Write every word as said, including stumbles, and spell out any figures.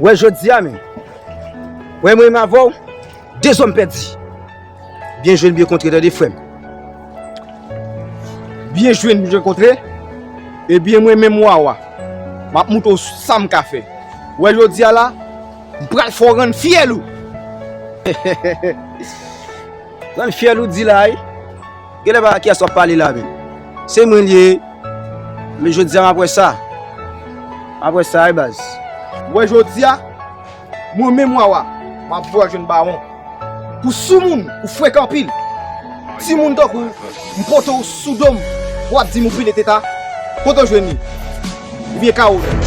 Wè jodi a menm. Wè mwen menm avè w, de zòm pèdi. Byen jwenn, byen kontre, tande frè m. Byen jwenn, byen kontre. Ebyen mwen menm Wawa, m ap moutre w sa m ka fè. Wè jodi a la, m pral fè w rann fyèl ou. Rann fyèl ou di la wi. Genlè pa kiyès w ap pale la menm. Se mwen l ye. Men jodi a m ap wè sa. M ap wè sa wi baz. Wè jodi a, mwen menm Wawa, m ap voye w al jwenn bawon. Ou soumoun, ou frekan anpil. Timoun tankou w, m pote w sou do m, w ap di m ou pile teta. Kote w jwenn li? Oubyen kawo l?